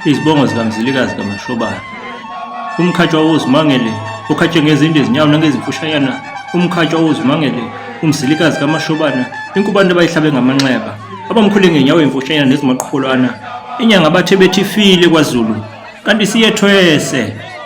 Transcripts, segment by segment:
Izibongo zikaMzilikazi kaMashobana. Umkhatshwa wozimangele okhatshwe ngezinde izinyawo nangezimfushanyana. Umkhatshwa wozimangele uMzilikazi kaMashobana inkubane abayihlabe ngamanxeba abamkhule ngenyawo imfushanyana nezimaqhulwana. Inyanga bathe bethi ifile kwaZulu kanti siyethwese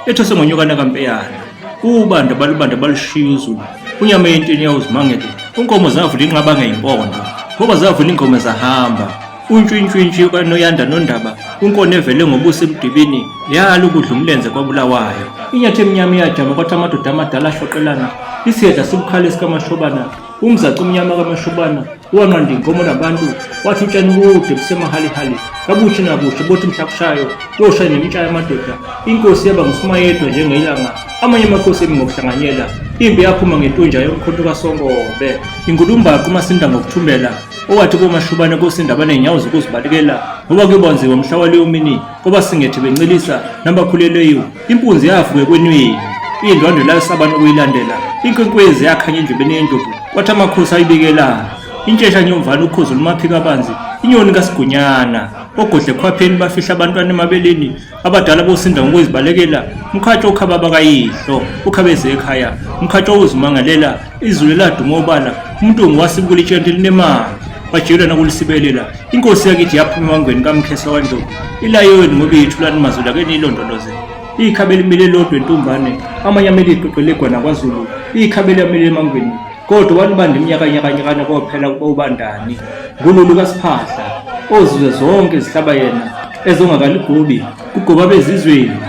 ethwese ngonyokana kaMpeyana. Ubanda balubanda balushiya uZulu unyama yentini yawuzimangele unkomo zavula inqaba ngeyimpondo ngoba zavula ingoma zahamba. Untshwintshwintshi kaNoyanda Nondaba, uNkone evele ngobuso emdibini, yala ukudla umlenze kwaBulawayo. Inyathi emnyama iyajama kwathi amadoda amadala ashoqelana, isiyedla sibukhali esikaMashobana, umzaca omnyama kaMashobana, wanqanda inkomo nabantu, wathi utshani bude busemahalihali, kabushi nabushi bothi mhla kushayo, yoshaya nemitshayo amadoda, inkosi yaba nguSimayedwa njengelanga, amanye amakhosi emi ngokuhlanganyela, impi yaphuma ngentunja yomkhonto kaSongobe. Ingulumbaqa uMasinda ngokuthumbela, Owathi komashubane kosinda abanenyawo zokuzibalekela ngoba kuyoba nzima mhla waleyo mini kobasingethe bencelisa nabakhulelweyo. Impunzi yavuka ekwenweni indwandwe lasaba nokuyilandela. Inkwenkwezi yakhanya endlebeni yendlovu kwathi amakhosi ayibikelana. Intshesha nyomvana ukhozi olumaphiko abanzi inyoni kasigunyana ogodle ekhwapheni bafihla abantwana emabeleni abadala bosinda ngokuzibalekela umkhatsho ukhababa kayihlo ukhabeze ekhaya umkhatsho uzimangalela izulu laduma obala umntungu wasibukula itshente linemali bajela nakulisibelela inkosi yakithi yaphuma emangweni kamkhesa wandlovu ilayoni ngoba iyithulani mazulu ake niyilondoloze ikhabe limile lodwa entumbane amanye amele iqoqo legwana kwazulu ikhabe lamile emangweni kodwa walibanda iminyaka nyakanyakana kophela kuba ubandani ngululu kaSiphahla ozizwe zonke zihlaba yena ezongakaligubi kugoba bezizweni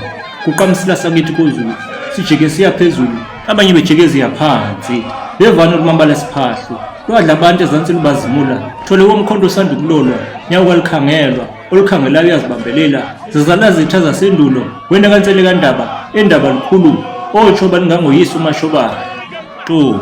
kuqamsila sakithi kozulu sijike siya phezulu abanye bejike phansi bevana olumambala siphahlo lwadla abantu ezansi lubazimula thole womkhonto osanda ukulolwa nyawo kwalikhangelwa olukhangelayo uyazibambelela zizala zitha zasendulo wena kansele kandaba endaba lukhulu otsho baningangoyisa umashobana tu.